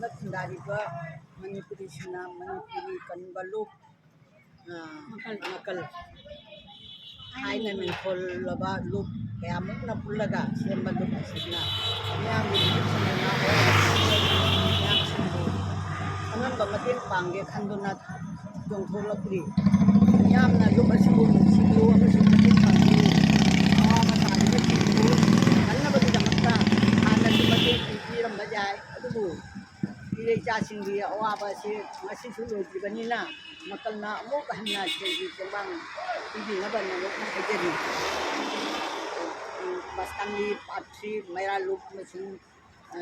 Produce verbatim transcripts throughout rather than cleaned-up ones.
ꯍꯟꯗꯛ ꯈꯨꯟꯗꯥꯔꯤꯕ ꯃꯅꯤꯄꯨꯔꯤꯁꯤꯡꯅ ꯃꯅꯤꯄꯨꯔꯤ ꯀꯟꯕ ꯂꯨꯞ, ꯑ, ꯃꯈꯜ꯫ ꯃꯈꯜ ꯊꯥꯏꯅ ꯃꯤꯡꯊꯣꯜꯂꯕ ꯂꯨꯞ ꯀꯌꯥꯃꯨꯛꯅ ꯄꯨꯜꯂꯒ ꯁꯦꯝꯕ ꯂꯨꯞ ꯑꯁꯤꯅ ꯃꯤꯌꯥꯝꯒꯤ ꯃꯤꯠꯁꯤꯡꯗ ꯃꯤꯌꯥꯝꯁꯤꯡꯕꯨ ꯑꯉꯝꯕ ꯃꯇꯦꯡ ꯄꯥꯡꯒꯦ ꯈꯟꯗꯨꯅ ꯆꯣꯡꯊꯣꯛꯂꯛꯂꯤ꯫ ꯃꯤꯌꯥꯝꯅ ꯂꯨꯞ ꯑꯁꯤꯕꯨ ꯅꯨꯡꯁꯤꯕꯤꯌꯨ ꯑꯃꯁꯨꯡ ꯃꯇꯦꯡ ꯄꯥꯡꯕꯤꯌꯨ꯫ ꯑꯋꯥꯕ ꯇꯥꯔꯤꯕꯁꯤꯡꯕꯨ ꯀꯟꯅꯕꯒꯤꯗꯃꯛꯇ ꯍꯥꯟꯅꯁꯨ ꯃꯇꯦꯡ ꯄꯤꯕꯤꯔꯝꯕ ꯌꯥꯏ, ꯑꯗꯨꯕꯨ ꯏꯔꯩꯆꯥꯁꯤꯡꯒꯤ ꯑꯋꯥꯕ ꯑꯁꯤ ꯉꯁꯤꯁꯨ ꯂꯣꯏꯗ꯭ꯔꯤꯕꯅꯤꯅ, ꯃꯀꯜꯅ ꯑꯃꯨꯛ ꯍꯟꯅ ꯁꯦꯜꯒꯤ ꯇꯦꯡꯕꯥꯡ ꯄꯤꯕꯤꯅꯕ ꯅꯣꯂꯨꯛꯅ ꯍꯥꯏꯖꯔꯤ꯫ ꯃꯁꯀꯥꯟꯒꯤ ꯄꯥꯔꯠ ꯊ꯭ꯔꯤ ꯃꯩꯔꯥ ꯂꯨꯞ ꯑꯃꯁꯨꯡ, ꯑ,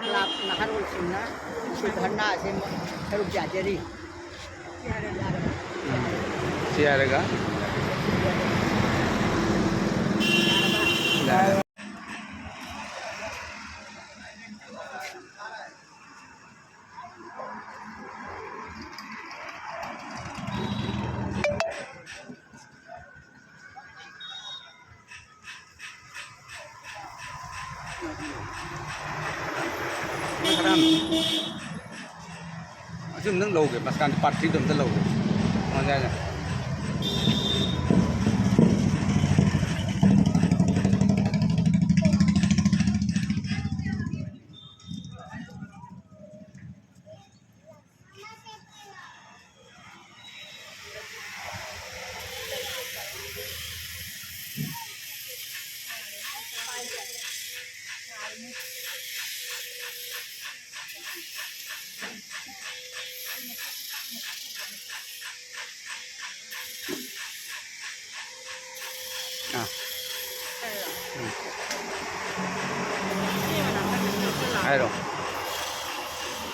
ꯀ꯭ꯂꯕ ꯅꯍꯥꯔꯣꯜꯁꯤꯡꯅ ꯉꯁꯤ ꯙꯔꯅꯥ ꯑꯁꯤ ꯁꯔꯨꯛ ꯌꯥꯖꯔꯤ꯫ ꯁꯤ ꯍꯥꯏꯔꯒ ꯑꯗꯨꯝ ꯅꯪ ꯂꯧꯒꯦ, ꯃꯁꯀꯥꯟꯗꯤ ꯄꯥꯔꯠ ꯊ꯭ꯔꯤꯗꯣ ꯑꯝꯇ ꯂꯧꯒꯦ꯫ ꯃꯉꯣꯟꯗ ꯍꯥꯏꯅ꯫ ꯑꯥ꯫ ꯎꯝ꯫ ꯍꯥꯏꯔꯣ꯫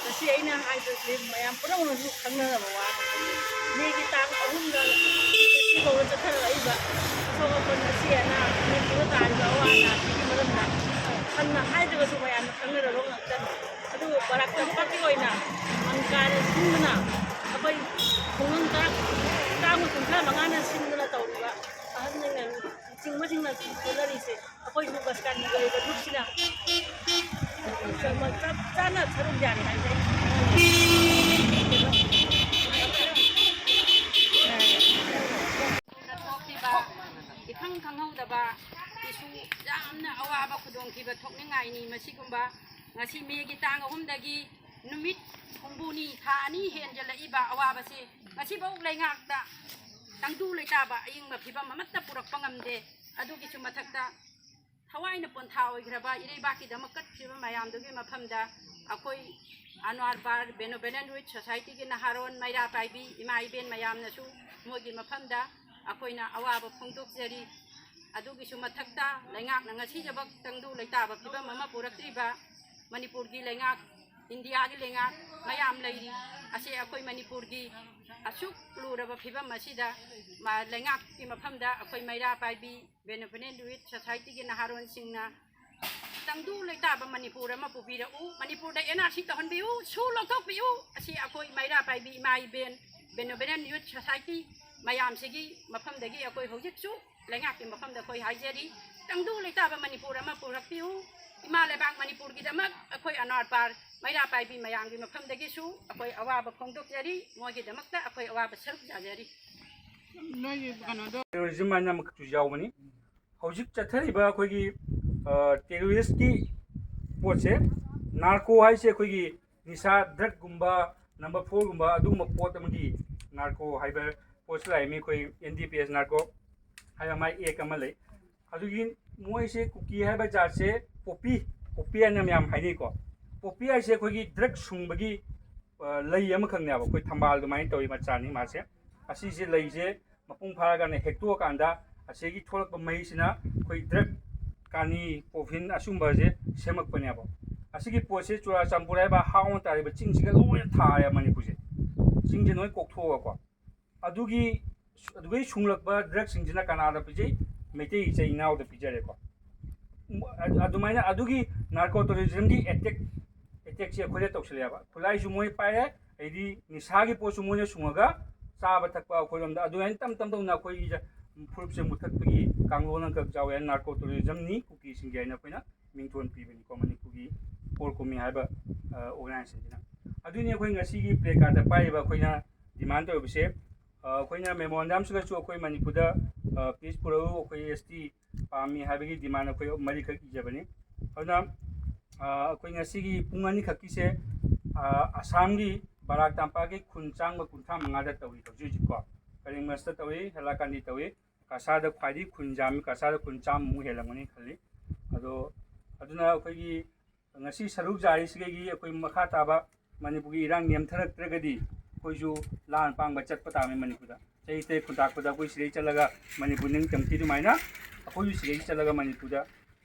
ꯉꯁꯤ ꯑꯩꯅ ꯍꯥꯏꯕꯁꯦ ꯃꯌꯥꯝ ꯄꯨꯝꯅꯃꯛꯅꯁꯨ ꯈꯪꯅꯔꯕ ꯋꯥ ꯉꯥꯛꯇꯅꯤ꯫ ꯃꯦꯒꯤ ꯇꯥꯡ ꯑꯍꯨꯝꯗ ꯐꯦꯁꯇꯤꯚꯦꯜꯗ ꯆꯠꯊꯔꯛꯏꯕ ꯑꯁꯣꯛ ꯑꯄꯟ ꯑꯁꯤ ꯑꯅꯥ ꯃꯅꯤꯄꯨꯔꯗ ꯇꯥꯔꯤꯕ ꯑꯋꯥ ꯑꯅꯥꯁꯤꯒꯤ ꯃꯔꯝꯗ ꯍꯟꯅ ꯍꯥꯏꯗ꯭ꯔꯒꯁꯨ ꯃꯌꯥꯝꯅ ꯈꯪꯅꯔꯕ ꯉꯥꯛꯇꯅꯤ꯫ ꯑꯗꯨꯕꯨ ꯕꯔꯥꯛ ꯀꯝꯄꯥꯛꯀꯤ ꯑꯣꯏꯅ ꯃꯟꯀꯥꯅ ꯁꯤꯟꯗꯨꯅ ꯑꯩꯈꯣꯏ ꯈꯨꯡꯒꯪ ꯇꯔꯥ, ꯇꯔꯥꯃꯥꯊꯣꯏ ꯇꯔꯥꯃꯉꯥꯅ ꯁꯤꯟꯗꯨꯅ ꯇꯧꯔꯤꯕ ꯑꯍꯟꯁꯤꯡꯅ ꯂꯨꯆꯤꯡꯕꯁꯤꯡꯅ ꯍꯣꯠꯅꯔꯤꯁꯦ ꯑꯩꯈꯣꯏꯁꯨ ꯃꯁꯀꯥꯟꯒꯤ ꯑꯣꯏꯕ ꯂꯨꯞꯁꯤꯅ ꯆꯞ ꯆꯥꯅ ꯊꯣꯛꯈꯤꯕ ꯏꯈꯪ ꯈꯪꯍꯧꯗꯕ ꯏꯁꯨ ꯌꯥꯝꯅ ꯑꯋꯥꯕ ꯈꯨꯗꯣꯡꯊꯤꯕ ꯊꯣꯛꯅꯤꯡꯉꯥꯏꯅꯤ꯫ ꯃꯁꯤꯒꯨꯝꯕ ꯉꯁꯤ ꯃꯦꯒꯤ ꯇꯥꯡ ꯑꯍꯨꯝꯗꯒꯤ ꯅꯨꯃꯤꯠ ꯍꯨꯝꯐꯨꯅꯤ, ꯊꯥ ꯑꯅꯤ ꯍꯦꯟꯖꯜꯂꯛꯏꯕ ꯑꯋꯥꯕꯁꯤ ꯉꯁꯤꯐꯥꯎ ꯂꯩꯉꯥꯛꯇ ꯇꯪꯗꯨ ꯂꯩꯇꯥꯕ ꯑꯏꯪꯕ ꯐꯤꯕꯝ ꯑꯃꯠꯇ ꯄꯨꯔꯛꯄ ꯉꯝꯗꯦ꯫ ꯑꯗꯨꯒꯤꯁꯨ ꯃꯊꯛꯇ ꯊꯋꯥꯏꯅ ꯄꯣꯟꯊꯥ ꯑꯣꯏꯈ꯭ꯔꯕ ꯏꯔꯩꯕꯥꯛꯀꯤꯗꯃꯛ ꯀꯠꯈ꯭ꯔꯤꯕ ꯃꯌꯥꯝꯗꯨꯒꯤ ꯃꯐꯝꯗ ꯑꯩꯈꯣꯏ ꯑꯅ꯭ꯋꯥꯔ ꯄꯥꯔ ꯕꯦꯅꯣꯕꯦꯅꯦꯟ ꯔꯨꯏꯠ ꯁꯣꯁꯥꯏꯇꯤꯒꯤ ꯅꯍꯥꯔꯣꯟ ꯃꯩꯔꯥ ꯄꯥꯏꯕꯤ ꯏꯃꯥ ꯏꯕꯦꯟ ꯃꯌꯥꯝꯅꯁꯨ ꯃꯣꯏꯒꯤ ꯃꯐꯝꯗ ꯑꯩꯈꯣꯏꯅ ꯑꯋꯥꯕ ꯐꯣꯡꯗꯣꯛꯆꯔꯤ꯫ ꯑꯗꯨꯒꯤꯁꯨ ꯃꯊꯛꯇ ꯂꯩꯉꯥꯛꯅ ꯉꯁꯤꯐꯥꯎ ꯇꯪꯗꯨ ꯂꯩꯇꯥꯕ ꯐꯤꯕꯝ ꯑꯃ ꯄꯨꯔꯛꯇ꯭ꯔꯤꯕ ꯃꯅꯤꯄꯨꯔꯒꯤ ꯂꯩꯉꯥꯛ, ꯏꯟꯗꯤꯌꯥꯒꯤ ꯂꯩꯉꯥꯛ ꯃꯌꯥꯝ ꯂꯩꯔꯤ꯫ ꯑꯁꯤ ꯑꯩꯈꯣꯏ ꯃꯅꯤꯄꯨꯔꯒꯤ ꯑꯁꯨꯛ ꯂꯨꯔꯕ ꯐꯤꯕꯝ ꯑꯁꯤꯗ ꯃ-, ꯂꯩꯉꯥꯛꯀꯤ ꯃꯐꯝꯗ ꯑꯩꯈꯣꯏ ꯃꯩꯔꯥ ꯄꯥꯏꯕꯤ ꯕꯦꯅꯣꯕꯦꯅꯦꯟ ꯔꯨꯏꯠ ꯁꯣꯁꯥꯏꯇꯤꯒꯤ ꯅꯍꯥꯔꯣꯟꯁꯤꯡꯅ ꯇꯪꯗꯨ ꯂꯩꯇꯥꯕ ꯃꯅꯤꯄꯨꯔ ꯑꯃ ꯄꯨꯕꯤꯔꯛꯎ꯫ ꯃꯅꯤꯄꯨꯔꯗ ꯑꯦꯟ ꯑꯥꯔ ꯁꯤ ꯇꯧꯍꯟꯕꯤꯌꯨ, ꯁꯨ ꯂꯧꯊꯣꯛꯄꯤꯌꯨ꯫ ꯑꯁꯤ ꯑꯩꯈꯣꯏ ꯃꯩꯔꯥ ꯄꯥꯏꯕꯤ ꯏꯃꯥ ꯏꯕꯦꯟ ꯕꯦꯅꯣꯕꯦꯅꯦꯟ ꯌꯨꯠ ꯁꯣꯁꯥꯏꯇꯤ ꯃꯌꯥꯝꯁꯤꯒꯤ ꯃꯐꯝꯗꯒꯤ ꯑꯩꯈꯣꯏ ꯍꯧꯖꯤꯛꯁꯨ ꯂꯩꯉꯥꯛꯀꯤ ꯃꯐꯝꯗ ꯑꯩꯈꯣꯏ ꯍꯥꯏꯖꯔꯤ, ꯇꯪꯗꯨ ꯂꯩꯇꯥꯕ ꯃꯅꯤꯄꯨꯔ ꯑꯃ ꯄꯨꯔꯛꯄꯤꯌꯨ꯫ ꯏꯃꯥ ꯂꯩꯕꯥꯛ ꯃꯅꯤꯄꯨꯔꯒꯤꯗꯃꯛ ꯑꯩꯈꯣꯏ ꯑꯅ꯭ꯋꯥꯔ ꯄꯥꯔ ꯃꯩꯔꯥ ꯄꯥꯏꯕꯤ ꯃꯌꯥꯝꯒꯤ ꯃꯐꯝꯗꯒꯤꯁꯨ ꯑꯩꯈꯣꯏ ꯑꯋꯥꯕ ꯐꯣꯡꯗꯣꯛꯆꯔꯤ꯫ ꯃꯣꯏꯒꯤꯗꯃꯛꯇ ꯑꯩꯈꯣꯏ ꯑꯋꯥꯕ ꯁꯔꯨꯛ ꯌꯥꯖꯔꯤ꯫ ꯅꯣꯏꯒꯤ ꯀꯩꯅꯣꯗꯣ ꯇꯦꯔꯣꯔꯤꯖꯝ ꯍꯥꯏꯅ ꯑꯃꯈꯛꯁꯨ ꯌꯥꯎꯕꯅꯤ꯫ ꯍꯧꯖꯤꯛ ꯆꯠꯊꯔꯤꯕ ꯑꯩꯈꯣꯏꯒꯤ, ꯑ, ꯇꯦꯔꯣꯔꯤꯁꯀꯤ ꯄꯣꯠꯁꯦ, ꯅꯥꯔꯀꯣ ꯍꯥꯏꯁꯦ ꯑꯩꯈꯣꯏꯒꯤ ꯅꯤꯁꯥ ꯗ꯭ꯔꯒꯀꯨꯝꯕ ꯅꯝꯕꯔ ꯐꯣꯔꯒꯨꯝꯕ ꯑꯗꯨꯒꯨꯝꯕ ꯄꯣꯠ ꯑꯃꯒꯤ ꯅꯥꯔꯀꯣ ꯍꯥꯏꯕ ꯄꯣꯠꯁꯤ ꯂꯥꯛꯏ꯫ ꯑꯩꯈꯣꯏ N D P S narco ꯍꯥꯏꯕ ꯃꯥꯏ ꯑꯦꯛ ꯑꯃ ꯂꯩ꯫ ꯑꯗꯨꯒꯤ ꯃꯣꯏꯁꯦ ꯀꯨꯀꯤ ꯍꯥꯏꯕ ꯖꯥꯠꯁꯦ ꯄꯣꯄꯤ, ꯄꯣꯄꯤ ꯍꯥꯏꯅ ꯃꯌꯥꯝ ꯍꯥꯏꯅꯩꯀꯣ꯫ ꯄꯣꯄꯤ ꯍꯥꯏꯁꯦ ꯑꯩꯈꯣꯏꯒꯤ ꯗ꯭ꯔꯒ ꯁꯨꯡꯕꯒꯤ, ꯑ, ꯂꯩ ꯑꯃꯈꯛꯅꯦꯕ꯫ ꯑꯩꯈꯣꯏ ꯊꯝꯕꯥꯜ ꯑꯗꯨꯃꯥꯏꯅ ꯇꯧꯋꯤ ꯃꯆꯥꯅꯤ ꯃꯥꯁꯦ꯫ ꯑꯁꯤꯁꯦ ꯂꯩꯁꯦ ꯃꯄꯨꯡ ꯐꯥꯔꯀꯥꯟꯗ ꯍꯦꯛꯇꯣꯛꯑꯀꯥꯟꯗ ꯑꯁꯤꯒꯤ ꯊꯣꯛꯂꯛꯄ ꯃꯍꯤꯁꯤꯅ ꯑꯩꯈꯣꯏ ꯗ꯭ꯔꯒ, ꯀꯥꯅꯤ, ꯄꯣꯐꯤꯟ ꯑꯁꯨꯝꯕꯁꯦ ꯁꯦꯝꯃꯛꯄꯅꯦꯕ꯫ ꯑꯁꯤꯒꯤ ꯄꯣꯠꯁꯦ ꯆꯨꯔꯥꯆꯥꯟꯄꯨꯔ ꯍꯥꯏꯕ ꯍꯥꯎꯅ ꯇꯥꯔꯤꯕ ꯆꯤꯡꯁꯤꯒ ꯂꯣꯏꯅ ꯊꯥꯔꯦ ꯃꯅꯤꯄꯨꯔꯁꯦ꯫ ꯆꯤꯡꯁꯦ ꯂꯣꯏ ꯀꯣꯛꯊꯣꯛꯑꯒꯀꯣ꯫ ꯑꯗꯨꯒꯤ, ꯑꯗꯨꯗꯒꯤ ꯁꯨꯡꯂꯛꯄ ꯗ꯭ꯔꯒꯁꯤꯡꯁꯤꯅ ꯀꯅꯥꯗ ꯄꯤꯖꯩ? ꯃꯩꯇꯩ ꯏꯆꯤꯜ ꯏꯅꯥꯎꯗ ꯄꯤꯖꯔꯦꯀꯣ꯫ ꯑꯗꯨ-, ꯑꯗꯨꯃꯥꯏꯅ ꯑꯗꯨꯒꯤ ꯅꯥꯔꯀꯣ ꯇꯦꯔꯣꯔꯤꯖꯝꯒꯤ ꯑꯦꯇꯦꯛ, ꯑꯦꯇꯦꯛꯁꯦ ꯑꯩꯈꯣꯏꯗ ꯇꯧꯁꯤꯜꯂꯦꯕ꯫ ꯈꯨꯠꯂꯥꯏꯁꯨ ꯃꯣꯏ ꯄꯥꯏꯔꯦ, ꯑꯗꯩꯗꯤ ꯅꯤꯁꯥꯒꯤ ꯄꯣꯠꯁꯨ ꯃꯣꯏꯅ ꯁꯨꯡꯉꯒ ꯆꯥꯕ ꯊꯛꯄ ꯑꯩꯈꯣꯏꯔꯣꯝꯗ ꯑꯗꯨꯃꯥꯏꯅ ꯇꯞ ꯇꯞ ꯇꯧꯅ ꯑꯩꯈꯣꯏꯒꯤ ꯐꯨꯔꯨꯞꯁꯦ ꯃꯨꯊꯠꯄꯒꯤ ꯀꯥꯡꯂꯣꯟ ꯑꯃꯈꯛ ꯌꯥꯎꯋꯦ꯫ ꯅꯥꯔꯀꯣ ꯇꯦꯔꯣꯔꯤꯖꯝꯅꯤ ꯀꯨꯀꯤꯁꯤꯡꯒꯤ ꯍꯥꯏꯅ ꯑꯩꯈꯣꯏꯅ ꯃꯤꯡꯊꯣꯟ ꯄꯤꯕꯅꯤꯀꯣ, ꯃꯅꯤꯄꯨꯔꯒꯤ ꯀꯣꯔ ꯀꯨꯝꯃꯤ ꯍꯥꯏꯕ ꯑꯣꯔꯒꯅꯥꯏꯖꯦꯁꯟꯁꯤꯅ꯫ ꯑꯗꯨꯅꯤ ꯑꯩꯈꯣꯏ ꯉꯁꯤꯒꯤ ꯄ꯭ꯂꯦ ꯀꯥꯔꯠꯇ ꯄꯥꯏꯔꯤꯕ ꯑꯩꯈꯣꯏꯅ ꯗꯤꯃꯥꯟ ꯇꯧꯔꯤꯕꯁꯦ꯫ ꯑ, ꯑꯩꯈꯣꯏꯅ ꯃꯦꯃꯣꯔꯦꯟꯗꯝꯁꯤꯗꯁꯨ ꯑꯩꯈꯣꯏ ꯃꯅꯤꯄꯨꯔꯗ, ꯑ, ꯄꯤꯁ ꯄꯨꯔꯛꯎ, ꯑꯩꯈꯣꯏ ꯑꯦꯁ ꯇꯤ ꯄꯥꯝꯃꯤ ꯍꯥꯏꯕꯒꯤ ꯗꯤꯃꯥꯟ ꯑꯩꯈꯣꯏ ꯃꯔꯤꯈꯛ ꯏꯖꯕꯅꯤ꯫ ꯑꯗꯨꯅ, ꯑ, ꯑꯩꯈꯣꯏ ꯉꯁꯤꯒꯤ ꯄꯨꯡ ꯑꯅꯤꯈꯛꯀꯤꯁꯦ, ꯑ, ꯑꯁꯥꯝꯒꯤ ꯕꯔꯥꯛ ꯇꯝꯄꯥꯛꯀꯤ ꯈꯨꯟ ꯆꯥꯝꯃ ꯀꯨꯟꯊ꯭ꯔꯥ ꯃꯉꯥꯗ ꯇꯧꯏ ꯍꯧꯖꯤꯛ ꯍꯧꯖꯤꯛꯀꯣ꯫ ꯀꯔꯤꯃꯁꯇ ꯇꯧꯏ, ꯍꯦꯂꯥꯀꯥꯟꯗꯤ ꯇꯧꯏ꯫ ꯀꯁꯥꯔꯗ ꯈ꯭ꯋꯥꯏꯗꯒꯤ ꯈꯨꯟ ꯌꯥꯝꯃꯤ, ꯀꯁꯥꯔꯗ ꯈꯨꯟ ꯆꯥꯝꯃꯃꯨꯛ ꯍꯦꯜꯂꯝꯒꯅꯤ ꯈꯜꯂꯤ꯫ ꯑꯗꯣ ꯑꯗꯨꯅ ꯑꯩꯈꯣꯏꯒꯤ ꯉꯁꯤ ꯁꯔꯨꯛ ꯌꯥꯔꯤꯁꯤꯗꯒꯤ ꯑꯩꯈꯣꯏ ꯃꯈꯥ ꯇꯥꯕ ꯃꯅꯤꯄꯨꯔꯒꯤ ꯏꯔꯥꯡ ꯅꯦꯝꯊꯔꯛꯇ꯭ꯔꯒꯗꯤ ꯑꯩꯈꯣꯏꯁꯨ ꯂꯥꯟ ꯄꯥꯡꯕ ꯆꯠꯄ ꯇꯥꯕꯅꯤ ꯃꯅꯤꯄꯨꯔꯗ꯫ ꯆꯍꯤ ꯇꯔꯦꯠ ꯈꯨꯟꯇꯥꯛꯄꯗ ꯑꯩꯈꯣꯏ ꯁꯤꯗꯩ ꯆꯠꯂꯒ ꯃꯅꯤꯄꯨꯔ ꯅꯤꯡꯇꯝꯈꯤ ꯑꯗꯨꯃꯥꯏꯅ ꯑꯩꯈꯣꯏꯁꯨ ꯁꯤꯗꯩ ꯆꯠꯂꯒ ꯃꯅꯤꯄꯨꯔꯗ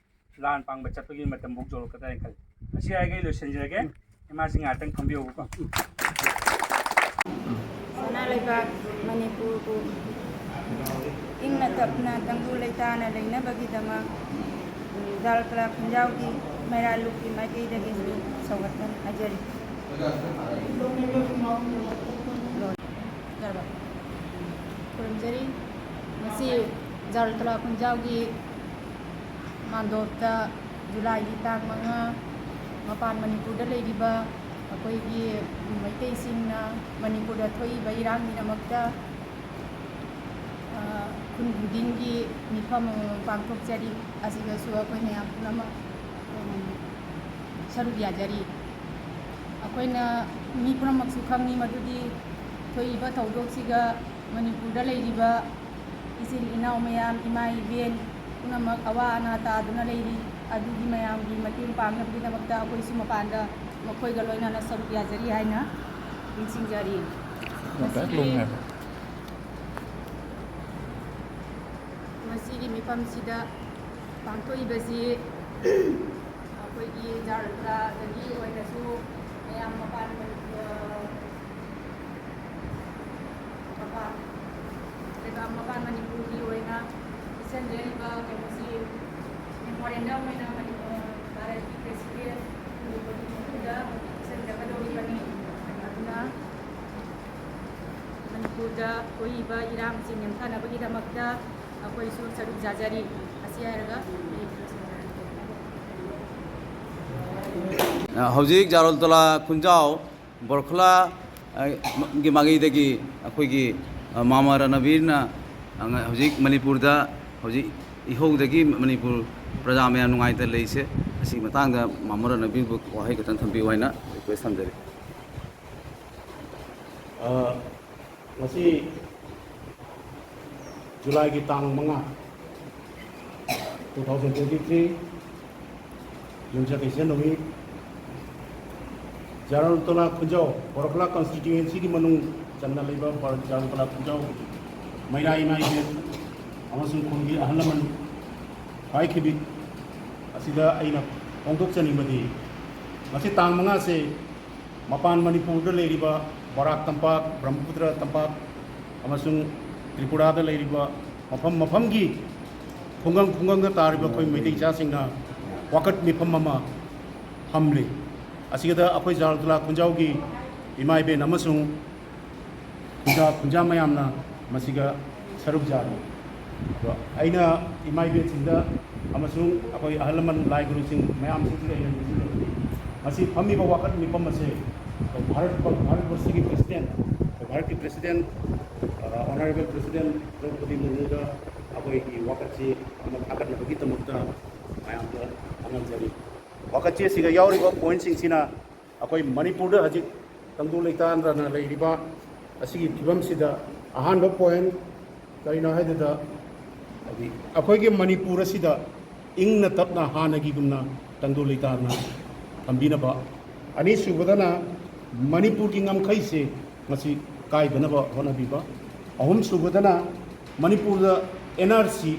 ꯂꯥꯟ ꯄꯥꯡꯕ ꯆꯠꯄꯒꯤ ꯃꯇꯝꯐꯥꯎ ꯌꯧꯔꯛꯀꯗ꯭ꯔꯥ ꯍꯥꯏꯅ ꯈꯜꯂꯤ꯫ ꯃꯁꯤ ꯍꯥꯏꯔꯒ ꯑꯩ ꯂꯣꯏꯁꯤꯟꯖꯔꯒꯦ꯫ ꯏꯃꯥꯁꯤ ꯉꯥꯏꯍꯥꯛꯇꯪ ꯐꯝꯕꯤꯌꯣꯕꯀꯣ꯫ ꯁꯅꯥ ꯂꯩꯕꯥꯛ ꯃꯅꯤꯄꯨꯔꯕꯨ ꯏꯪꯅ ꯇꯞꯅ ꯇꯪꯗꯨ ꯂꯩꯇꯥꯅ ꯂꯩꯅꯕꯒꯤꯗꯃꯛ ꯖꯥꯜ ꯀꯂꯥ ꯈꯨꯟꯖꯥꯎꯒꯤ ꯃꯩꯔꯥ ꯂꯨꯞꯀꯤ ꯃꯥꯏꯀꯩꯗꯒꯤꯁꯨ ꯁꯧꯒꯠꯇꯅ ꯍꯥꯏꯖꯔꯤ꯫ ꯈꯨꯔꯨꯝꯖꯔꯤ꯫ ꯉꯁꯤ ꯖꯥꯜ ꯀꯂꯥ ꯈꯨꯟꯖꯥꯎꯒꯤ ꯃꯥꯟꯗꯣꯞꯇ ꯖꯨꯂꯥꯏꯒꯤ ꯇꯥꯡ ꯃꯉꯥ, ꯃꯄꯥꯟ ꯃꯅꯤꯄꯨꯔꯗ ꯂꯩꯔꯤꯕ ꯑꯩꯈꯣꯏꯒꯤ ꯃꯩꯇꯩꯁꯤꯡꯅ ꯃꯅꯤꯄꯨꯔꯗ ꯊꯣꯛꯏꯕ ꯏꯔꯥꯡꯒꯤꯗꯃꯛꯇ, ꯑ, ꯈꯨꯟ ꯈꯨꯗꯤꯡꯒꯤ ꯃꯤꯐꯝ ꯑꯃꯃꯝ ꯄꯥꯡꯊꯣꯛꯆꯔꯤ꯫ ꯑꯁꯤꯗꯁꯨ ꯑꯩꯈꯣꯏ ꯃꯌꯥꯝ ꯄꯨꯝꯅꯃꯛ, ꯎꯝ, ꯁꯔꯨꯛ ꯌꯥꯖꯔꯤ꯫ ꯑꯩꯈꯣꯏꯅ ꯃꯤ ꯄꯨꯝꯅꯃꯛꯁꯨ ꯈꯪꯉꯤ ꯃꯗꯨꯗꯤ ꯊꯣꯛꯏꯕ ꯊꯧꯗꯣꯛꯁꯤꯒ ꯃꯅꯤꯄꯨꯔꯗ ꯂꯩꯔꯤꯕ ꯏꯆꯤꯜ ꯏꯅꯥꯎ ꯃꯌꯥꯝ, ꯏꯃꯥ ꯏꯕꯦꯟ ꯄꯨꯝꯅꯃꯛ ꯑꯋꯥ ꯑꯅꯥ ꯇꯥꯗꯨꯅ ꯂꯩꯔꯤ꯫ ꯑꯗꯨꯒꯤ ꯃꯌꯥꯝꯒꯤ ꯃꯇꯦꯡ ꯄꯥꯡꯅꯕꯒꯤꯗꯃꯛꯇ ꯑꯩꯈꯣꯏꯁꯨ ꯃꯄꯥꯟꯗ ꯃꯈꯣꯏꯒ ꯂꯣꯏꯅꯅ ꯁꯔꯨꯛ ꯌꯥꯖꯔꯤ ꯍꯥꯏꯅ ꯅꯤꯡꯁꯤꯡꯖꯔꯤ꯫ ꯃꯁꯤꯒꯤ ꯃꯁꯤꯒꯤ ꯃꯤꯐꯝꯁꯤꯗ ꯄꯥꯡꯊꯣꯛꯏꯕꯁꯤ ꯑꯩꯈꯣꯏꯒꯤ ꯖꯥꯔ ꯀꯂꯥꯗꯒꯤ ꯑꯣꯏꯅꯁꯨ ꯃꯌꯥꯝ ꯃꯄꯥꯟ, ꯑ, ꯃꯄꯥꯟ, ꯂꯩꯕꯥꯛ ꯃꯄꯥꯟ ꯃꯅꯤꯄꯨꯔꯒꯤ ꯑꯣꯏꯅ ꯄꯤꯁꯟꯖꯔꯤꯕ ꯀꯩꯅꯣꯁꯤ ꯃꯦꯃꯣꯔꯦꯟꯗꯝ ꯑꯣꯏꯅ ꯃꯅꯤꯄꯨꯔ ꯚꯥꯔꯠꯀꯤ ꯄ꯭ꯔꯦꯁꯤꯗꯦꯟ ꯃꯅꯤꯄꯨꯔꯗ ꯄꯤꯁꯟꯖꯒꯗꯧꯔꯤꯕꯅꯤ꯫ ꯑꯗꯨꯅ ꯃꯅꯤꯄꯨꯔꯗ ꯊꯣꯛꯏꯕ ꯏꯔꯥꯡꯁꯤ ꯅꯦꯝꯊꯅꯕꯒꯤꯗꯃꯛꯇ ꯑꯩꯈꯣꯏꯁꯨ ꯁꯔꯨꯛ ꯌꯥꯖꯔꯤ꯫ ꯑꯁꯤ ꯍꯥꯏꯔꯒ ꯑꯩ ꯂꯣꯏꯁꯤꯟꯖꯔꯒꯦ꯫ ꯍꯧꯖꯤꯛ ꯖꯥꯔꯣꯜꯇꯣꯂꯥ ꯈꯨꯟꯖꯥꯎ ꯕꯣꯔꯈꯂꯥ, ꯑ, ꯒꯤ ꯃꯥꯏꯀꯩꯗꯒꯤ ꯑꯩꯈꯣꯏꯒꯤ, ꯑ, ꯃꯥꯃ ꯔꯅꯕꯤꯔꯅ, ꯑ, ꯉ-, ꯍꯧꯖꯤꯛ ꯃꯅꯤꯄꯨꯔꯗ ꯍꯧꯖꯤꯛ ꯏꯍꯧꯗꯒꯤ ꯃꯅꯤꯄꯨꯔ ꯄ꯭ꯔꯖꯥ ꯃꯌꯥꯝ ꯅꯨꯡꯉꯥꯏꯇ ꯂꯩꯁꯦ, ꯑꯁꯤꯒꯤ ꯃꯇꯥꯡꯗ ꯃꯥꯃ ꯔꯅꯕꯤꯔꯕꯨ ꯋꯥꯍꯩ ꯈꯛꯇꯪ ꯊꯝꯕꯤꯌꯨ ꯍꯥꯏꯅ ꯔꯤꯀ꯭ꯋꯦꯁ ꯊꯝꯖꯔꯤ꯫ ꯑ, ꯉꯁꯤ ꯖꯨꯂꯥꯏꯒꯤ ꯇꯥꯡ ꯃꯉꯥ, two thousand twenty three, ꯌꯨꯝꯁꯀꯩꯁ ꯅꯨꯃꯤꯠ, ꯖꯥꯔꯣꯜꯇꯣꯂꯥ ꯈꯨꯟꯖꯥꯎ, ꯕꯣꯔꯈꯂꯥ constituencyꯒꯤ ꯃꯅꯨꯡ ꯆꯟꯅ ꯂꯩꯕ ꯕꯔ-, ꯖꯥꯔꯣꯜꯇꯣꯂꯥ ꯈꯨꯟꯖꯥꯎ ꯃꯩꯔꯥ ꯏꯃꯥ ꯏꯕꯦꯟ ꯑꯃꯁꯨꯡ ꯈꯨꯟꯒꯤ ꯑꯍꯜ ꯂꯃꯟ ꯈ꯭ꯋꯥꯏ ꯈꯤꯕꯤꯛ ꯑꯁꯤꯗ ꯑꯩꯅ ꯐꯣꯡꯗꯣꯛꯆꯅꯤꯡꯕꯗꯤ, ꯉꯁꯤ ꯇꯥꯡ ꯃꯉꯥꯁꯦ ꯃꯄꯥꯟ ꯃꯅꯤꯄꯨꯔꯗ ꯂꯩꯔꯤꯕ ꯕꯔꯥꯛ ꯇꯝꯄꯥꯛ, ꯕ꯭ꯔꯍ꯭ꯃꯄꯨꯇ꯭ꯔ ꯇꯝꯄꯥꯛ ꯑꯃꯁꯨꯡ ꯇ꯭ꯔꯤꯄꯨꯔꯥꯗ ꯂꯩꯔꯤꯕ ꯃꯐꯝ ꯃꯐꯝꯒꯤ ꯈꯨꯡꯒꯪ ꯈꯨꯡꯒꯪꯗ ꯇꯥꯔꯤꯕ ꯑꯩꯈꯣꯏ ꯃꯩꯇꯩ ꯏꯆꯥꯁꯤꯡꯅ ꯋꯥꯀꯠ ꯃꯤꯐꯝ ꯑꯃ ꯐꯝꯂꯤ꯫ ꯑꯁꯤꯗ ꯑꯩꯈꯣꯏ ꯖꯥꯔꯣꯜꯇꯣꯂꯥ ꯈꯨꯟꯖꯥꯎꯒꯤ ꯏꯃꯥ ꯏꯕꯦꯟ ꯑꯃꯁꯨꯡ ꯈꯨꯟꯖꯥ, ꯈꯨꯟꯖꯥ ꯃꯌꯥꯝꯅ ꯃꯁꯤꯒ ꯁꯔꯨꯛ ꯌꯥꯔꯤ꯫ ꯑꯗꯣ ꯑꯩꯅ ꯏꯃꯥ ꯏꯕꯦꯟꯁꯤꯡꯗ ꯑꯃꯁꯨꯡ ꯑꯩꯈꯣꯏ ꯑꯍꯜ ꯂꯃꯟ ꯂꯥꯏ ꯒꯨꯔꯨꯁꯤꯡ ꯃꯌꯥꯝꯁꯤꯡꯁꯤꯗ ꯑꯩꯅ ꯅꯤꯡꯁꯤꯡꯖꯕꯗꯤ, ꯃꯁꯤ ꯐꯝꯃꯤꯕ ꯋꯥꯀꯠ ꯃꯤꯐꯝ ꯑꯁꯦ ꯑꯩꯈꯣꯏ ꯚꯥꯔꯠ, ꯚꯥꯔꯠ ꯕꯔꯁꯀꯤ ꯄ꯭ꯔꯁꯤꯗꯦꯟ, ꯑꯩꯈꯣꯏ ꯚꯥꯔꯠꯀꯤ ꯄ꯭ꯔꯁꯤꯗꯦꯟ, ꯑ, ꯑꯣꯅꯔꯦꯕꯜ ꯄ꯭ꯔꯁꯤꯗꯦꯟ ꯗ꯭ꯔꯧꯄꯗꯤ ꯃꯨꯔꯃꯨꯗ ꯑꯩꯈꯣꯏꯒꯤ ꯋꯥꯀꯠꯁꯤ ꯑꯃ ꯊꯥꯒꯠꯅꯕꯒꯤꯗꯃꯛꯇ ꯃꯌꯥꯝꯗ ꯈꯪꯍꯟꯖꯔꯤ꯫ ꯋꯥꯀꯠꯆꯦ ꯑꯁꯤꯗ ꯌꯥꯎꯔꯤꯕ ꯄꯣꯏꯟꯠꯁꯤꯡꯁꯤꯅ ꯑꯩꯈꯣꯏ ꯃꯅꯤꯄꯨꯔꯗ ꯍꯧꯖꯤꯛ ꯇꯪꯗꯨ ꯂꯩꯇꯥꯗꯅ ꯂꯩꯔꯤꯕ ꯑꯁꯤꯒꯤ ꯐꯤꯕꯝꯁꯤꯗ ꯑꯍꯥꯟꯕ ꯄꯣꯏꯟꯠ ꯀꯔꯤꯅꯣ ꯍꯥꯏꯗꯨꯗ, ꯍꯥꯏꯗꯤ ꯑꯩꯈꯣꯏꯒꯤ ꯃꯅꯤꯄꯨꯔ ꯑꯁꯤꯗ ꯏꯪꯅ ꯇꯞꯅ ꯍꯥꯟꯅꯒꯤꯒꯨꯝꯅ ꯇꯪꯗꯨ ꯂꯩꯇꯥꯗꯅ ꯊꯝꯕꯤꯅꯕ꯫ ꯑꯅꯤꯁꯨꯕꯗꯅ ꯃꯅꯤꯄꯨꯔꯒꯤ ꯉꯝꯈꯩꯁꯦ ꯃꯁꯤ ꯀꯥꯏꯗꯅꯕ ꯍꯣꯠꯅꯕꯤꯕ꯫ ꯑꯍꯨꯝꯁꯨꯕꯗꯅ ꯃꯅꯤꯄꯨꯔꯗ N R C,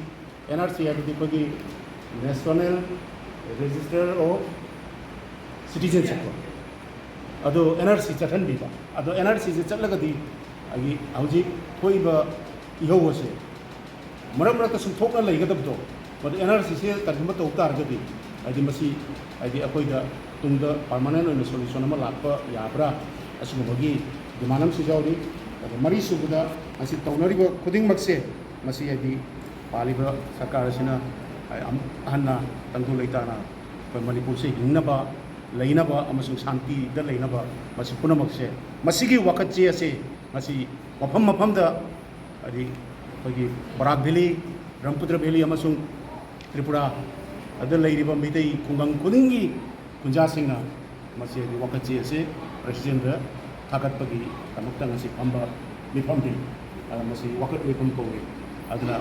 N R C ꯍꯥꯏꯕꯗꯤ ꯑꯩꯈꯣꯏꯒꯤ National Register of Citizenship, ꯑꯗꯣ N R C ꯆꯠꯍꯟꯕꯤꯕ꯫ ꯑꯗꯣ N R Cꯁꯦ ꯆꯠꯂꯒꯗꯤ ꯑꯩꯒꯤ ꯍꯧꯖꯤꯛ ꯊꯣꯛꯏꯕ ꯏꯍꯧ ꯑꯁꯦ ꯃꯔꯛ ꯃꯔꯛꯇ ꯁꯨꯝ ꯊꯣꯛꯅ ꯂꯩꯒꯗꯕꯗꯣ, ꯃꯗꯨ N R Cꯁꯦ ꯀꯔꯤꯒꯨꯝꯕ ꯇꯧ ꯇꯥꯔꯒꯗꯤ, ꯍꯥꯏꯗꯤ ꯃꯁꯤ, ꯍꯥꯏꯗꯤ ꯑꯩꯈꯣꯏꯗ ꯇꯨꯡꯗ permanent ꯑꯣꯏꯅ solution ꯑꯃ ꯂꯥꯛꯄ ꯌꯥꯕ꯭ꯔꯥ, ꯑꯁꯤꯒꯨꯝꯕꯒꯤ demand ꯑꯃꯁꯨ ꯌꯥꯎꯔꯤ꯫ ꯑꯗꯨꯒ ꯃꯔꯤꯁꯨꯕꯗ, ꯃꯁꯤ ꯇꯧꯅꯔꯤꯕ ꯈꯨꯗꯤꯡꯃꯛꯁꯦ, ꯃꯁꯤ ꯍꯥꯏꯗꯤ ꯄꯥꯜꯂꯤꯕ ꯁꯔꯀꯥꯔ ꯑꯁꯤꯅ ꯑꯃꯨꯛ ꯍꯟꯅ ꯇꯪꯗꯨ ꯂꯩꯇꯥꯅ ꯑꯩꯈꯣꯏ ꯃꯅꯤꯄꯨꯔꯁꯦ ꯍꯤꯡꯅꯕ ꯂꯩꯅꯕ ꯑꯃꯁꯨꯡ ꯁꯥꯟꯇꯤꯗ ꯂꯩꯅꯕ, ꯃꯁꯤ ꯄꯨꯝꯅꯃꯛꯁꯦ, ꯃꯁꯤꯒꯤ ꯋꯥꯀꯠ ꯆꯦ ꯑꯁꯤ ꯉꯁꯤ ꯃꯐꯝ ꯃꯐꯝꯗ, ꯍꯥꯏꯗꯤ ꯑꯩꯈꯣꯏꯒꯤ ꯕꯔꯥꯛ ꯚꯦꯂꯤ, ꯕ꯭ꯔꯍꯃꯄꯨꯇ꯭ꯔ ꯚꯦꯂꯤ ꯑꯃꯁꯨꯡ ꯇ꯭ꯔꯤꯄꯨꯔꯥꯗ ꯂꯩꯔꯤꯕ ꯃꯤꯇꯩ ꯈꯨꯡꯒꯪ ꯈꯨꯗꯤꯡꯒꯤ ꯈꯨꯟꯖꯥꯁꯤꯡꯅ ꯃꯁꯤꯒꯤ ꯋꯥꯀꯠ ꯆꯦ ꯑꯁꯤ ꯄ꯭ꯔꯦꯁꯤꯗꯦꯟꯗ ꯊꯥꯒꯠꯄꯒꯤꯗꯃꯛꯇ ꯉꯁꯤ ꯐꯝꯕ ꯃꯤꯐꯝꯅꯤ꯫ ꯑꯗꯨꯅ ꯃꯁꯤ ꯋꯥꯀꯠ ꯃꯤꯐꯝ ꯀꯧꯏ꯫ ꯑꯗꯨꯅ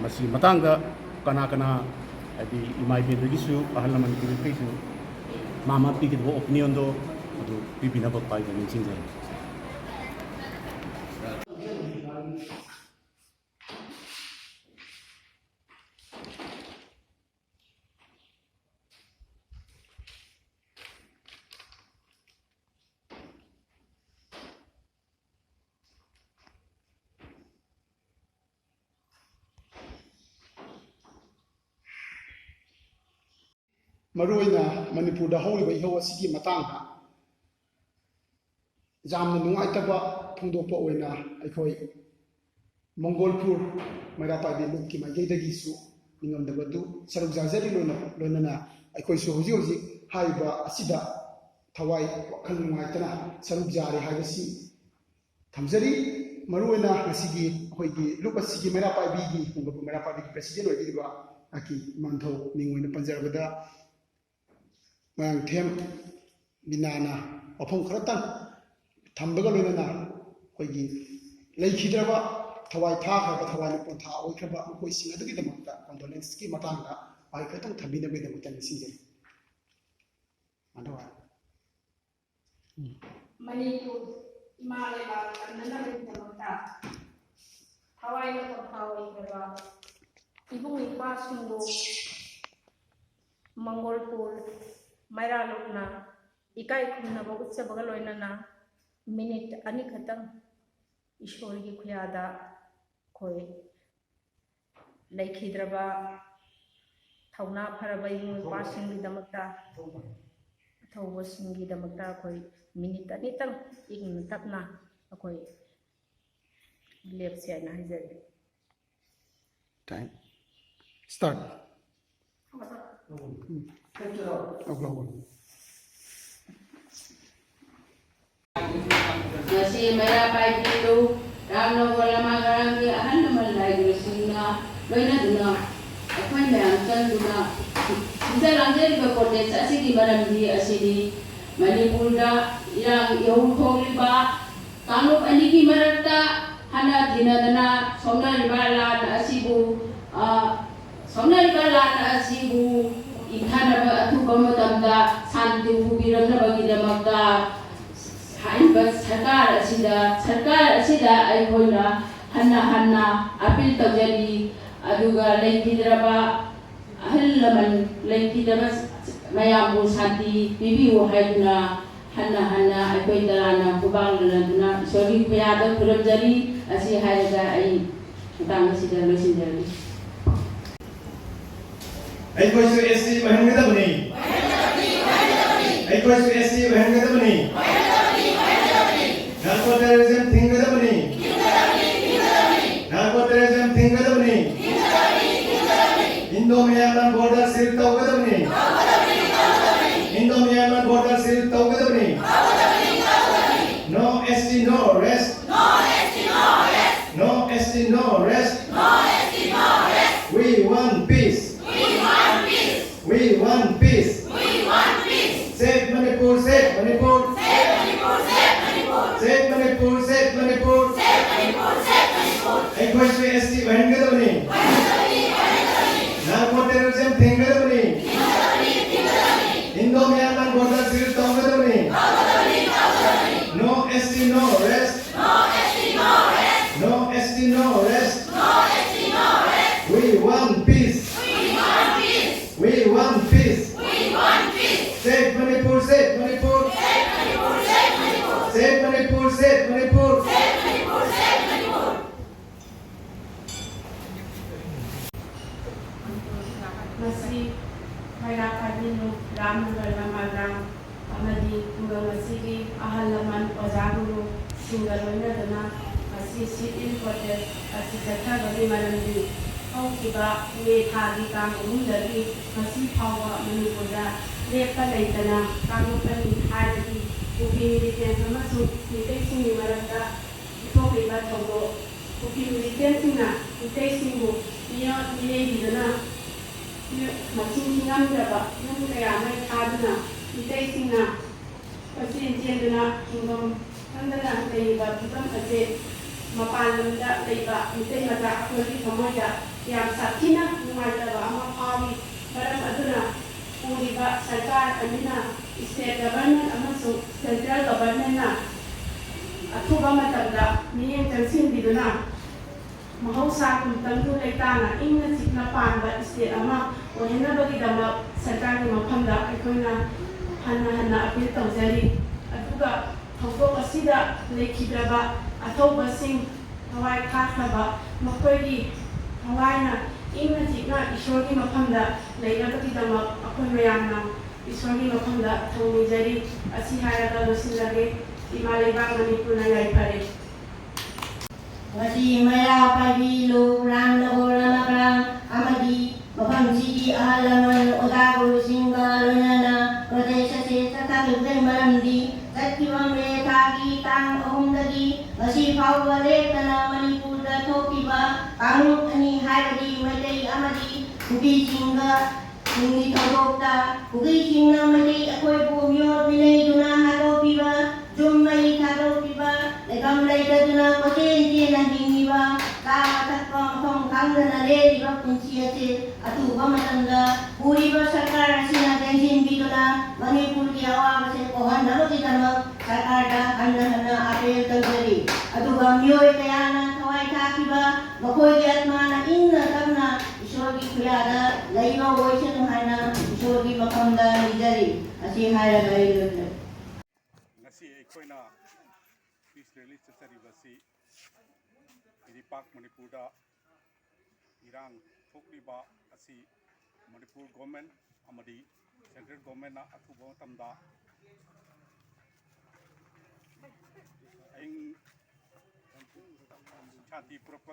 ꯃꯁꯤ ꯃꯇꯥꯡꯗ ꯀꯅꯥ ꯀꯅꯥ, ꯍꯥꯏꯗꯤ ꯏꯃꯥ ꯏꯕꯦꯟꯗꯒꯤꯁꯨ, ꯑꯍꯜ ꯂꯃꯟ ꯀꯩꯁꯨ ꯃꯥ ꯃꯥ ꯄꯤꯒꯗꯕ ꯑꯣꯄꯤꯅꯤꯌꯟꯗꯣ ꯑꯗꯨ ꯄꯤꯕꯤꯅꯕ ꯈ꯭ꯋꯥꯏꯗꯒꯤ ꯅꯤꯡꯁꯤꯡꯖꯔꯤ꯫ ꯃꯔꯨꯑꯣꯏꯅ ꯃꯅꯤꯄꯨꯔꯗ ꯍꯧꯔꯤꯕ ꯏꯍꯧ ꯑꯁꯤꯒꯤ ꯃꯇꯥꯡꯗ ꯌꯥꯝꯅ ꯅꯨꯡꯉꯥꯏꯇꯕ ꯐꯣꯡꯗꯣꯛꯄ ꯑꯣꯏꯅ ꯑꯩꯈꯣꯏ ꯃꯪꯒꯣꯜꯄꯨꯔ ꯃꯩꯔꯥ ꯄꯥꯏꯕꯤ ꯂꯨꯞꯀꯤ ꯃꯥꯏꯀꯩꯗꯒꯤꯁꯨ ꯅꯤꯡꯉꯝꯗꯕꯗꯨ ꯁꯔꯨꯛ ꯌꯥꯖꯔꯤ꯫ ꯂꯣꯏꯅ ꯂꯣꯏꯅꯅ ꯑꯩꯈꯣꯏꯁꯨ ꯍꯧꯖꯤꯛ ꯍꯧꯖꯤꯛ ꯍꯥꯏꯔꯤꯕ ꯑꯁꯤꯗ ꯊꯋꯥꯏ ꯋꯥꯈꯜ ꯅꯨꯡꯉꯥꯏꯇꯅ ꯁꯔꯨꯛ ꯌꯥꯔꯤ ꯍꯥꯏꯕꯁꯤ ꯊꯝꯖꯔꯤ꯫ ꯃꯔꯨꯑꯣꯏꯅ ꯉꯁꯤꯒꯤ ꯑꯩꯈꯣꯏꯒꯤ ꯂꯨꯞ ꯑꯁꯤꯒꯤ ꯃꯩꯔꯥ ꯄꯥꯏꯕꯤꯒꯤ, ꯃꯪꯒꯣꯜꯄꯨꯔ ꯃꯩꯔꯥ ꯄꯥꯏꯕꯤꯒꯤ ꯄ꯭ꯔꯦꯁꯤꯗꯦꯟ ꯑꯣꯏꯕꯤꯔꯤꯕ ꯑꯀꯤ ꯏꯃꯥꯟꯊꯧ ꯃꯤꯡ ꯑꯣꯏꯅ ꯄꯟꯖꯔꯕꯗ, ꯃꯣꯏꯔꯥꯡꯊꯦꯝ ꯕꯤꯅꯥꯅ ꯋꯥꯐꯝ ꯈꯔꯇꯪ ꯊꯝꯕꯒ ꯂꯣꯏꯅꯅ ꯑꯩꯈꯣꯏꯒꯤ ꯂꯩꯈꯤꯗ꯭ꯔꯕ, ꯊꯋꯥꯏ ꯊꯥꯈ꯭ꯔꯕ, ꯊꯋꯥꯏꯅ ꯄꯣꯟꯊꯥ ꯑꯣꯏꯈ꯭ꯔꯕ ꯃꯈꯣꯏꯁꯤꯡ ꯑꯗꯨꯒꯤꯗꯃꯛꯇ ꯀꯣꯟꯗꯣꯂꯦꯟꯁꯀꯤ ꯃꯇꯥꯡꯗ ꯋꯥꯍꯩ ꯈꯔꯇꯪ ꯊꯝꯕꯤꯅꯕꯒꯤꯗꯃꯛꯇ ꯅꯤꯡꯁꯤꯡꯖꯔꯤ꯫ ꯃꯥꯙꯧ꯫ ꯃꯅꯤꯄꯨꯔ ꯏꯃꯥ ꯂꯩꯕꯥꯛ ꯀꯟꯅꯅꯕꯒꯤꯗꯃꯛꯇ ꯊꯋꯥꯏꯅ ꯄꯣꯟꯊꯥ ꯑꯣꯏꯈ꯭ꯔꯕ ꯏꯕꯨꯡ ꯏꯄ꯭ꯋꯥꯁꯤꯡꯕꯨ ꯃꯪꯒꯣꯜꯄꯨꯔ ꯃꯩꯔꯥ ꯂꯨꯞꯅ ꯏꯀꯥꯏ ꯈꯨꯝꯅꯕ ꯎꯠꯆꯕꯒ ꯂꯣꯏꯅꯅ ꯃꯤꯅꯤꯠ ꯑꯅꯤꯈꯛꯇꯪ ꯏꯁꯣꯔꯒꯤ ꯈꯨꯌꯥꯗ ꯑꯩꯈꯣꯏ ꯂꯩꯈꯤꯗ꯭ꯔꯕ ꯊꯧꯅꯥ ꯐꯔꯕ ꯏꯕꯨꯡ ꯏꯄ꯭ꯋꯥꯁꯤꯡꯒꯤꯗꯃꯛꯇ, ꯑꯊꯧꯕꯁꯤꯡꯒꯤꯗꯃꯛꯇ ꯑꯩꯈꯣꯏ ꯃꯤꯅꯤꯠ ꯑꯅꯤꯇꯪ ꯏꯪꯅ ꯇꯞꯅ ꯑꯩꯈꯣꯏ ꯂꯦꯞꯁꯦ ꯍꯥꯏꯅ ꯍꯥꯏꯖꯔꯤ꯫ Time. Start. ꯎꯝ. ꯂꯧꯈ꯭ꯔꯣ, ꯂꯧꯈ꯭ꯔꯣ꯫ ꯉꯁꯤ ꯃꯩꯔꯥ ꯄꯥꯏꯕꯤꯔꯨ ꯔꯥꯝꯅꯒꯣ ꯂꯃꯥꯒ꯭ꯔꯥꯝꯒꯤ ꯑꯍꯜ ꯂꯃꯟ ꯂꯥꯏꯕ꯭ꯔꯦꯔꯤꯁꯤꯡꯅ ꯂꯣꯏꯅꯗꯨꯅ ꯑꯩꯈꯣꯏ ꯃꯌꯥꯝ ꯆꯪꯗꯨꯅ ꯁꯤꯟꯖ ꯂꯥꯡꯖꯔꯤꯕ ꯀꯣꯇꯦꯖ ꯑꯁꯤꯒꯤ ꯃꯔꯝꯗꯤ ꯑꯁꯤꯅꯤ꯫ ꯃꯅꯤꯄꯨꯔꯗ ꯏꯔꯥꯡ ꯏꯍꯧ ꯊꯣꯛꯂꯤꯕ ꯀꯥꯡꯂꯨꯞ ꯑꯅꯤꯒꯤ ꯃꯔꯛꯇ ꯍꯟꯅ ꯊꯤꯅꯗꯅ ꯁꯣꯛꯅꯔꯤꯕ ꯂꯥꯟ ꯑꯁꯤꯕꯨ, ꯑ, ꯁꯣꯛꯅꯔꯤꯕ ꯂꯥꯟ ꯑꯁꯤꯕꯨ ꯏꯪꯊꯅꯕ ꯑꯊꯨꯕ ꯃꯇꯝꯗ ꯁꯥꯟꯇꯤ ꯄꯨꯕꯤꯔꯛꯅꯕꯒꯤꯗꯃꯛꯇ ꯍꯥꯏꯔꯤꯕ ꯁꯔꯀꯥꯔ ꯑꯁꯤꯗ, ꯁꯔꯀꯥꯔ ꯑꯁꯤꯗ ꯑꯩꯈꯣꯏꯅ ꯍꯟꯅ ꯍꯟꯅ ꯑꯄꯤꯜ ꯇꯧꯖꯔꯤ꯫ ꯑꯗꯨꯒ ꯂꯩꯈꯤꯗ꯭ꯔꯕ ꯑꯍꯜ ꯂꯃꯟ ꯂꯩꯈꯤꯗꯕ ꯃꯌꯥꯝꯕꯨ ꯁꯥꯟꯇꯤ ꯄꯤꯕꯤꯌꯨ ꯍꯥꯏꯗꯨꯅ ꯍꯟꯅ ꯍꯟꯅ ꯑꯩꯈꯣꯏ ꯇꯔꯥꯅ ꯈꯨꯕꯥꯛ ꯂꯨꯅꯗꯨꯅ ꯏꯁꯣꯔꯒꯤ ꯈꯨꯌꯥꯗ ꯈꯨꯔꯨꯝꯖꯔꯤ꯫ ꯑꯁꯤ ꯍꯥꯏꯔꯒ ꯑꯩ ꯃꯇꯥꯡ ꯑꯁꯤꯗ ꯂꯣꯏꯁꯤꯟꯖꯔꯒꯦ꯫ ꯑꯩꯈꯣꯏꯁꯨ S T ꯑꯣꯏꯍꯟꯒꯗꯕꯅꯤ꯫ ꯑꯩꯈꯣꯏꯁꯨ S T ꯑꯣꯏꯍꯟꯒꯗꯕꯅꯤ꯫ Narco terrorism ꯊꯤꯡꯒꯗꯕꯅꯤ꯫ Narco terrorism ꯊꯤꯡꯒꯗꯕꯅꯤ꯫ Indo Myanmar border seal ꯇꯧꯒꯗꯕꯅꯤ꯫ Indo Myanmar border seal ꯇꯧꯒꯗꯕꯅꯤ꯫ No S T, no rest. No S T, no rest. No S T, no rest. We want peace. We want peace. We want peace. We want peace. Save Manipur, save Manipur. Save Manipur, save Manipur. Save Manipur, save Manipur. Save Manipur, save Manipur. ꯑꯩꯈꯣꯏꯁꯨ S T ꯑꯣꯏꯍꯟꯒꯗꯕꯅꯤ꯫ Narco terrorism ꯊꯤꯡꯒꯗꯕꯅꯤ꯫ Indo Myanmar border seal ꯇꯧꯒꯗꯕꯅꯤ꯫ No S T, no rest. No S T, no rest. No S T, no rest. No S T, no rest. We want peace. We want peace. We want peace. We want peace. Save Manipur, save Manipur. Save Manipur, save Manipur. Save Manipur, save Manipur. Save Manipur, save Manipur. ꯉꯁꯤ ꯃꯩꯔꯥ ꯄꯥꯏꯕꯤꯅꯨ ꯔꯥꯝꯅꯒꯔ ꯂꯃꯥꯒ꯭ꯔꯥꯝ ꯑꯃꯗꯤ ꯈꯨꯡꯒꯪ ꯑꯁꯤꯒꯤ ꯑꯍꯜ ꯂꯃꯟ, ꯑꯣꯖꯥ ꯒꯨꯔꯨꯁꯤꯡꯒ ꯂꯣꯏꯅꯗꯨꯅ ꯉꯁꯤ sit-in protest ꯑꯁꯤ ꯆꯠꯊꯕꯒꯤ ꯃꯔꯝꯗꯤ ꯍꯧꯈꯤꯕ ꯃꯦ ꯊꯥꯒꯤ ꯇꯥꯡ ꯑꯍꯨꯝꯗꯒꯤ ꯉꯁꯤ ꯐꯥꯎꯕ ꯃꯅꯤꯄꯨꯔꯗ ꯂꯦꯞꯄ ꯂꯩꯇꯅ ꯀꯥꯡꯂꯨꯞ ꯑꯅꯤ ꯍꯥꯏꯕꯗꯤ ꯀꯨꯀꯤ ꯃꯤꯂꯤꯇꯦꯟ ꯑꯃꯁꯨꯡ ꯃꯤꯇꯩꯁꯤꯡꯒꯤ ꯃꯔꯛꯇ ꯊꯣꯛꯂꯤꯕ ꯊꯧꯗꯣꯛ꯫ ꯀꯨꯀꯤ ꯃꯤꯂꯤꯇꯦꯟꯁꯤꯡꯅ ꯃꯤꯇꯩꯁꯤꯡꯕꯨ ꯃꯤꯑꯣꯠ ꯃꯤꯅꯩꯕꯤꯗꯨꯅ ꯃꯁꯤꯡ ꯊꯤꯉꯝꯗ꯭ꯔꯕ ꯌꯨꯝ ꯀꯌꯥ ꯃꯩ ꯊꯥꯗꯨꯅ ꯃꯤꯇꯩꯁꯤꯡꯅ ꯀꯣꯏꯆꯦꯟ ꯆꯦꯟꯗꯨꯅ ꯍꯤꯡꯐꯝ ꯈꯪꯗꯅ ꯂꯩꯔꯤꯕ ꯐꯤꯕꯝ ꯑꯁꯤ ꯃꯄꯥꯟ ꯂꯝꯗ ꯂꯩꯕ ꯃꯤꯇꯩ ꯃꯆꯥ ꯑꯩꯈꯣꯏꯒꯤ ꯊꯃꯣꯏꯗ ꯌꯥꯝ ꯁꯥꯊꯤꯅ ꯅꯨꯡꯉꯥꯏꯇꯕ ꯑꯃ ꯐꯥꯎꯏ꯫ ꯃꯔꯝ ꯑꯗꯨꯅ ꯄꯨꯔꯤꯕ ꯁꯔꯀꯥꯔ ꯑꯅꯤꯅ state government ꯑꯃꯁꯨꯡ central governmentꯅ ꯑꯊꯨꯕ ꯃꯇꯝꯗ ꯃꯤꯠꯌꯦꯡ ꯆꯪꯁꯤꯟꯕꯤꯗꯨꯅ ꯃꯍꯧꯁꯥ ꯀꯨꯝꯇꯪꯗꯨ ꯂꯩꯇꯥꯅ ꯏꯪꯅ ꯆꯤꯛꯅ ꯄꯥꯟꯕ state ꯑꯃ ꯑꯣꯏꯍꯟꯅꯕꯒꯤꯗꯃꯛ ꯁꯔꯀꯥꯔꯒꯤ ꯃꯐꯝꯗ ꯑꯩꯈꯣꯏꯅ ꯍꯟꯅ ꯍꯟꯅ appeal ꯇꯧꯖꯔꯤ꯫ ꯑꯗꯨꯒ ꯊꯧꯗꯣꯛ ꯑꯁꯤꯗ ꯂꯩꯈꯤꯗ꯭ꯔꯕ ꯑꯊꯧꯕꯁꯤꯡ, ꯊꯋꯥꯏ ꯊꯥꯈ꯭ꯔꯕ ꯃꯈꯣꯏꯒꯤ ꯊꯋꯥꯏꯅ ꯏꯪꯅ ꯆꯤꯛꯅ ꯏꯁꯣꯔꯒꯤ ꯃꯐꯝꯗ ꯂꯩꯅꯕꯒꯤꯗꯃꯛ ꯑꯩꯈꯣꯏ ꯃꯌꯥꯝꯅ ꯏꯁꯣꯔꯒꯤ ꯃꯐꯝꯗ ꯊꯧꯅꯤꯖꯔꯤ꯫ ꯑꯁꯤ ꯍꯥꯏꯔꯒ ꯂꯣꯏꯁꯤꯜꯂꯒꯦ꯫ ꯏꯃꯥ ꯂꯩꯕꯥꯛ ꯃꯅꯤꯄꯨꯔꯅ ꯌꯥꯏꯐꯔꯦ꯫ ꯉꯁꯤ ꯃꯩꯔꯥ ꯄꯥꯏꯕꯤ ꯂꯨ ꯔꯥꯝꯅꯒꯣꯔ ꯔꯥꯃꯒ꯭ꯔꯥꯝ ꯑꯃꯗꯤ ꯃꯐꯝꯁꯤꯒꯤ ꯑꯍꯜ ꯂꯃꯟ, ꯑꯣꯖꯥ ꯒꯨꯔꯨꯁꯤꯡꯒ ꯂꯣꯏꯅꯅ protest ꯑꯁꯤ ꯆꯠꯊꯈꯤꯕꯒꯤ ꯃꯔꯝꯗꯤ, ꯆꯠꯈꯤꯕ ꯃꯦ ꯊꯥꯒꯤ ꯇꯥꯡ ꯑꯍꯨꯝꯗꯒꯤ ꯉꯁꯤ ꯐꯥꯎꯕ ꯂꯦꯞꯇꯅ ꯃꯅꯤꯄꯨꯔꯗ ꯊꯣꯛꯈꯤꯕ ꯀꯥꯡꯂꯨꯞ ꯑꯅꯤ, ꯍꯥꯏꯕꯗꯤ ꯃꯩꯇꯩ ꯑꯃꯗꯤ ꯀꯨꯀꯤꯁꯤꯡꯒ ꯁꯤꯡꯒꯤ ꯊꯧꯗꯣꯛꯇ ꯀꯨꯀꯤꯁꯤꯡꯅ ꯃꯩꯇꯩ ꯑꯩꯈꯣꯏꯕꯨ ꯃꯤꯑꯣꯠ ꯃꯤꯅꯩꯗꯨꯅ ꯍꯥꯠꯇꯣꯛꯄꯤꯕ, ꯌꯨꯝ ꯃꯩ ꯊꯥꯗꯣꯛꯄꯤꯕ, ꯂꯩꯐꯝ ꯂꯩꯇꯗꯨꯅ ꯀꯣꯏꯆꯦꯟ ꯆꯦꯟꯅ ꯍꯤꯡꯉꯤꯕ, ꯆꯥꯕ ꯊꯛꯄ ꯃꯐꯝ ꯈꯪꯗꯅ ꯂꯦꯜꯂꯤꯕ ꯄꯨꯟꯁꯤ ꯑꯁꯤ ꯑꯊꯨꯕ ꯃꯇꯝꯗ ꯄꯨꯔꯤꯕ ꯁꯔꯀꯥꯔ ꯑꯁꯤꯅ ꯌꯦꯡꯁꯤꯟꯕꯤꯗꯨꯅ ꯃꯅꯤꯄꯨꯔꯒꯤ ꯑꯋꯥꯕꯁꯦ ꯀꯣꯛꯍꯟꯅꯕꯒꯤꯗꯃꯛ ꯁꯔꯀꯥꯔꯗ ꯍꯟꯅ ꯍꯟꯅ appeal ꯇꯧꯖꯔꯤ꯫ ꯑꯗꯨꯒ ꯃꯤꯑꯣꯏ ꯀꯌꯥꯅ ꯊꯋꯥꯏ ꯊꯥꯈꯤꯕ ꯃꯈꯣꯏꯒꯤ ꯑꯥꯠꯃꯥꯅ ꯏꯪꯅ ꯇꯞꯅ ꯏꯁꯣꯔꯒꯤ ꯈꯨꯌꯥꯗ ꯂꯩꯕ ꯑꯣꯏꯁꯅꯨ ꯍꯥꯏꯅ ꯏꯁꯣꯔꯒꯤ ꯃꯐꯝꯗ ꯅꯤꯖꯔꯤ꯫ ꯑꯁꯤ ꯍꯥꯏꯔꯒ ꯑꯩ ꯂꯣꯏꯖꯔꯦ꯫ ꯉꯁꯤ ꯑꯩꯈꯣꯏꯅ peace rally ꯆꯠꯆꯔꯤꯕꯁꯤ ꯏꯔꯩꯄꯥꯛ ꯃꯅꯤꯄꯨꯔꯗ ꯏꯔꯥꯡ ꯊꯣꯛꯂꯤꯕ ꯑꯁꯤ ꯃꯅꯤꯄꯨꯔ government ꯑꯃꯗꯤ central governmentꯅ ꯑꯊꯨꯕ ꯃꯇꯝꯗ ꯑꯏꯪ ꯁꯥꯟꯇꯤ ꯄꯨꯔꯛꯄ